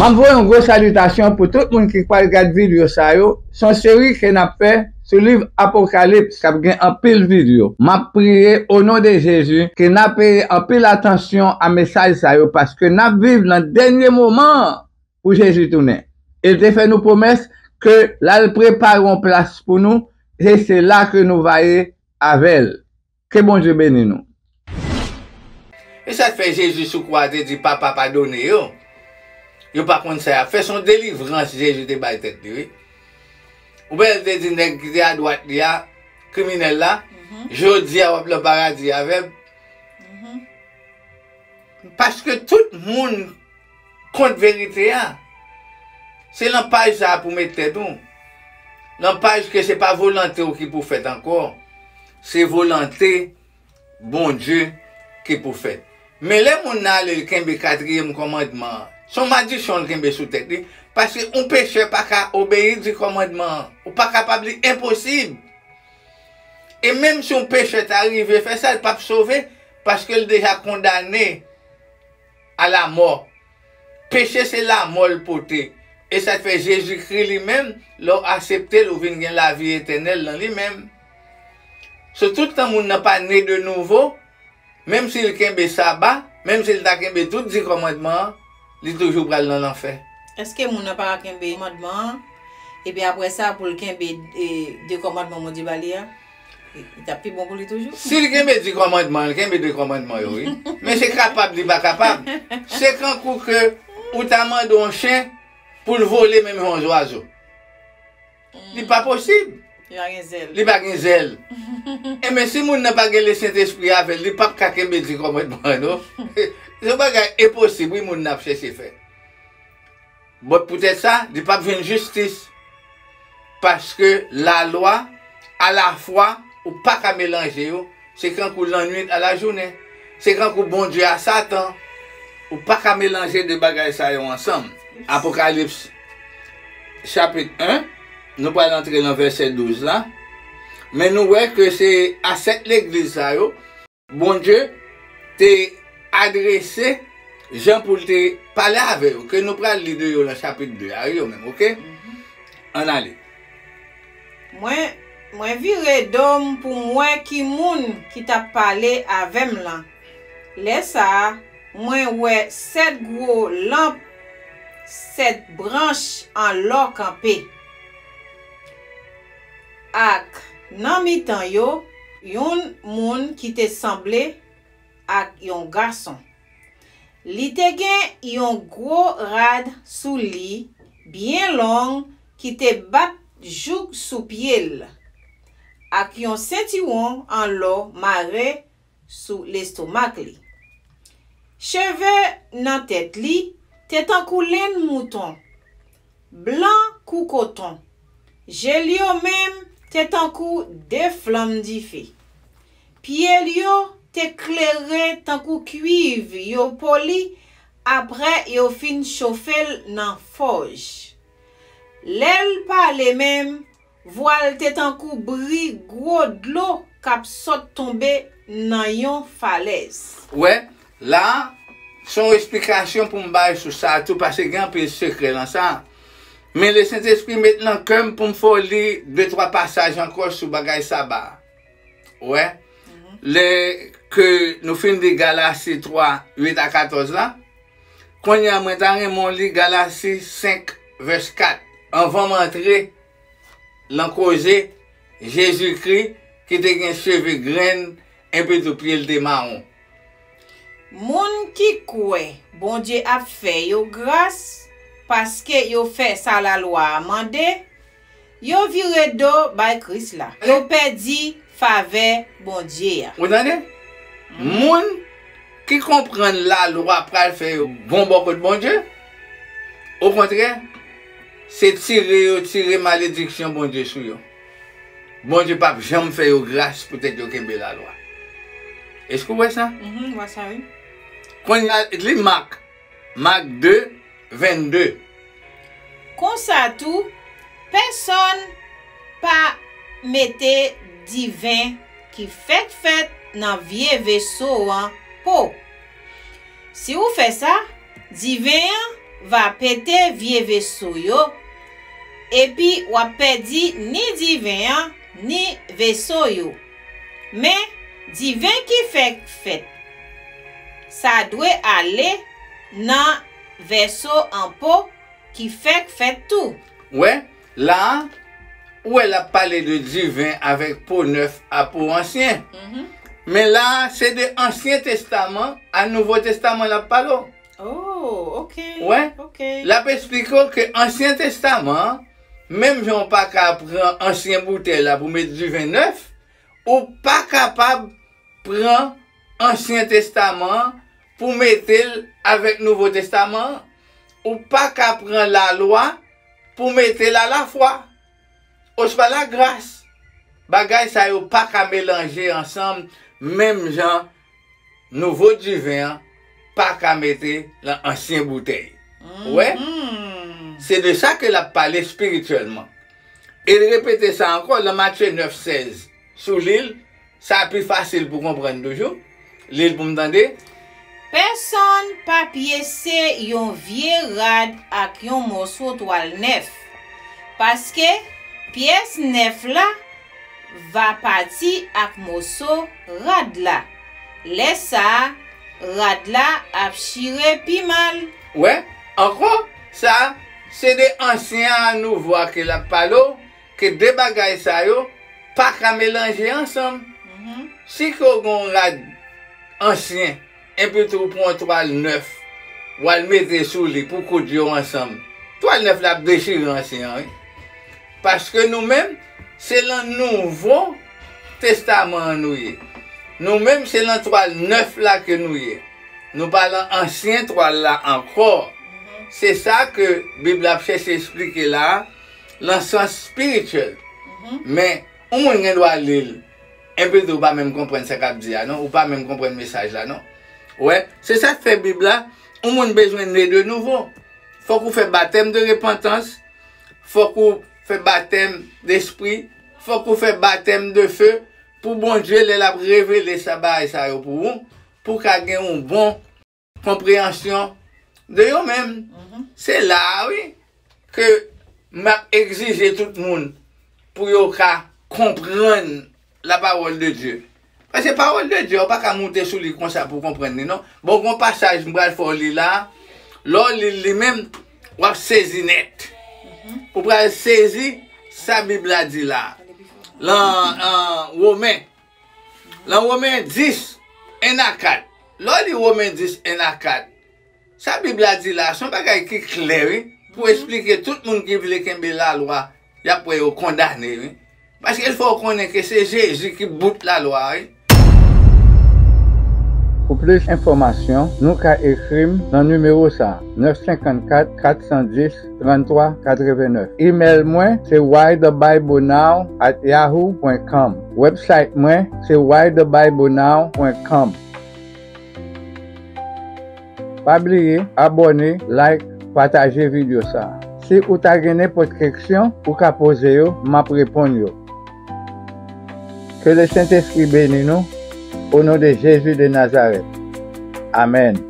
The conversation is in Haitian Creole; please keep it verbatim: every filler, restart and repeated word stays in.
M ap voye yon gwo salitasyon pou tout moun ki pral gad videyo sa yo. Se yon seri ke n ap fè sou liv Apokalips k ap gen anpil videyo. M ap priye o non de Jezi ke n ap peye anpil atansyon a mesaj sa yo, paske n ap viv nan dènye moman an pou Jezi tounen. E l te fè nou pwomès ke l al prepare yon plas pou nou, e se la ke nou va ye avè l. Ke Bondye beni nou. E sa k fè Jezi sou kwa te di, "Papa, padone yo. Yo pa konn sa y ap fè." Se yon delivrans Jezi te bay tèt li, wi. Ou wè, l te di nèg ki te adwat li a, kriminèl la, "Jodi a w ap nan paradi avè m." Paske tout moun kont verite a. Se nan paj sa a pou w met tèt ou. Nan paj ke se pa volante w ki pou fèt ankò. Se volante Bondye ki pou fèt. Men lè moun nan ale, l kenbe katriyèm kòmandman an. Se yon madiksyon l kenbe sou tèt li. Paske yon pechè pa ka obeyi di kòmandman an. Ou pa kapab, li enposib. E menm si yon pechè ta rive fè sa, l p ap sove, paske l deja kondane a lamò. Peche se lamò l pote. E sa k fè Jezikri li menm, lè w aksepte l, ou vin gen lavi etènèl nan li menm. So, tout tan moun nan pa ne de nouvo, menm si l kenbe saba, menm si l ta kenbe tout di kòmandman an, li toujou pral nan lanfè. Èske moun nan pa ka kenbe kòmandman an, epi apre sa, pou l kenbe, e, de kòmandman Bondye ba li a? Li t ap pi bon pou li toujou. Si l kenbe di kòmandman, l kenbe de kòmandman yo, wi. Men se kapab, li pa kapab. Se kankou ke ou ta mande yon chen pou l vole menm jan yon zwazo. Li pa posib. Li pa gen zèl. Li pa gen zèl. Enben, si moun nan pa gen Lesentespri avè l, li p ap ka kenbe di kòmandman, non. Se yon bagay enposib, wi, moun nan ap chèche fè. But poutèt sa, li p ap jwenn jistis. Paske lalwa, alafwa, ou pa ka melanje yo, se kankou lannwit a lajounen. Se kankou Bondye a Satan. Ou pa ka melanje de bagay sa yo ansanm. Apokalips, chapit en, nou pral antre nan vèsè douz la. Men nou wè ke se a sèt legliz sa yo, Bondye te adrese jan pou l te pale avè yo, ke nou pral li de yo nan chapit de a, yo menm, oke? Ann ale. Mwen, mwen vire do m pou m wè ki moun ki t ap pale avè m lan. Lè sa a, mwen wè sèt gwo lanp, sèt branch an lò kanpe. Ak nan mitan yo, yon moun ki te sanble ak yon gason. Li te gen yon gwo rad sou li, byen long, ki te bat jouk sou pye l, ak yon sentiwon an lò mare sou lestomak li. Cheve nan tèt li te tankou lenn mouton, blan kou koton. Je l yo menm te tankou de flanm dife. Pye l yo te klere tankou kwiv yo poli apre yo fin chofe l nan fòj. Lè l pale menm, vwa l te tankou bri gwo dlo k ap sot tonbe nan yon falèz. Ou wè, la a, se yon esplikasyon pou m bay sou sa a tou, paske gen anpil sekrè nan sa a. Men Lesentespri met nan kè m pou m fè w li de twa pasaj ankò sou bagay saba a. Ou wè? Lè ke nou fin li Galasi twa, uit a katòz la, kounye a mwen ta renmen w li Galasi senk, vès kat, anvan m antre nan koze Jezikri ki te gen cheve grenn, epi tou pye l te mawon. Moun ki kwè Bondye ap fè yo gras paske yo fè sa lalwa a mande, yo vire do bay Kris la. Yo pèdi favè Bondye a. Ou tande? Moun ki konprann lalwa pral fè yo bon bò kot Bondye. Okontrè, se tire yo tire malediksyon Bondye sou yo. Bondye p ap janm fè yo gras poutèt yo kenbe lalwa. Èske w wè sa? Mhm, m wè sa, wi. Kounye a, li Mak, Mak de, vennde. Konsa tou, pèsonn pa mete diven ki fèk fèt nan vye veso an po. Si w fè sa, diven an va pete vye veso yo, epi w ap pèdi ni diven an, ni veso yo. Men, diven ki fèk fèt, sa dwe ale nan vèso an po ki fèk fèt tou. Wè, la a, ou wè l ap pale de diven avèk po nèf a po ansyen. Mhm. Men la a, se de Ansyen Testaman a Nouvo Testaman l ap pale w. Oh, ok. Wè, ok. L ap eksplike w ke Ansyen Testaman an, menm jan w pa ka pran ansyen boutèy la pou met diven nèf, ou pa kapab pran Ansyen Testaman an pou mete l avèk Nouvo Testaman an. Ou pa ka pran lalwa pou mete l a lafwa. Oswa lagras. Bagay sa yo pa ka melanje ansanm, menm jan nouvo diven an pa ka mete nan ansyen boutèy. Ou wè? Mhm. Se de sa ke l ap pale espirityèlman. E l repete sa ankò nan Matye nèf sèz. Si w li l, sa pi fasil pou konprann toujou. Li l pou m tande. Pèsonn pa pyese yon vye rad ak yon moso twal nèf, paske pyès nèf la va pati ak moso rad la. Lè sa a, rad la ap chire pi mal. Wè, ankò, sa, se de ansyen a nouvo a ke l ap pale w, ke de bagay sa yo pa ka melanje ansanm. Mhm. Si ke w gen yon rad ansyen, epi tou w pran yon twal nèf, w al mete sou li pou koud yo ansanm, twal nèf la ap dechire ansyen an, wi. Paske nou menm, se nan Nouvo Testaman an nou ye. Nou menm, se nan twal nèf la ke nou ye. Nou pa nan ansyen twal la ankò. Mhm. Se sa ke Bib la ap chèche eksplike la a, nan sans espirityèl. Mhm. Men, yon moun gen dwa li l, epi tou w pa menm konprann sa k ap di a, non? Ou pa menm konprann mesaj la, non? Wè, se sa k fè Bib la, yon moun bezwen ne de nouvo. Fòk ou fè batèm de repantans, fòk ou fè batèm despri, fòk ou fè batèm de fe, pou Bondye, lè l ap revele sa, bagay sa yo pou ou, pou w ka gen yon bon konpreyansyon de yo menm. Mhm. Se la a, wi, ke m ap egzije tout moun pou yo ka konprann la parole de Dieu. Paske pawòl de Dye a, ou pa ka moute sou li konsa pou w konprann li, non. Bon, gon pasaj m pral fè w li la, lè w li l li menm, w ap sezi nèt. Mhm. Ou pral sezi sa Bib la di la. Lan, an, Women. Lan Women dis, en a kat. Lè w li Women dis, en a kat, sa Bib la di la, se yon bagay ki klè, wi, pou eksplike tout moun ki vle kenbe lalwa, y ap wè yo kondane, wi. Paske l fè w konnen ke se Jezi ki bout lalwa, wi. Pou plis enfòmasyon, nou ka ekri m nan nimewo sa a, nèf senkannkat, kat san dis, tranntwa katrevenèf. Imèl mwen se why the bible now at yahoo point com. Website mwen se why the bible now point com. Pa bliye abòne, like, pataje videyo sa a. Si ou ta gen nenpòt keksyon, ou ka poze yo, m ap reponn yo. Ke Lesentespri beni nou, o non de Jezi de Nazarèt. Amèn.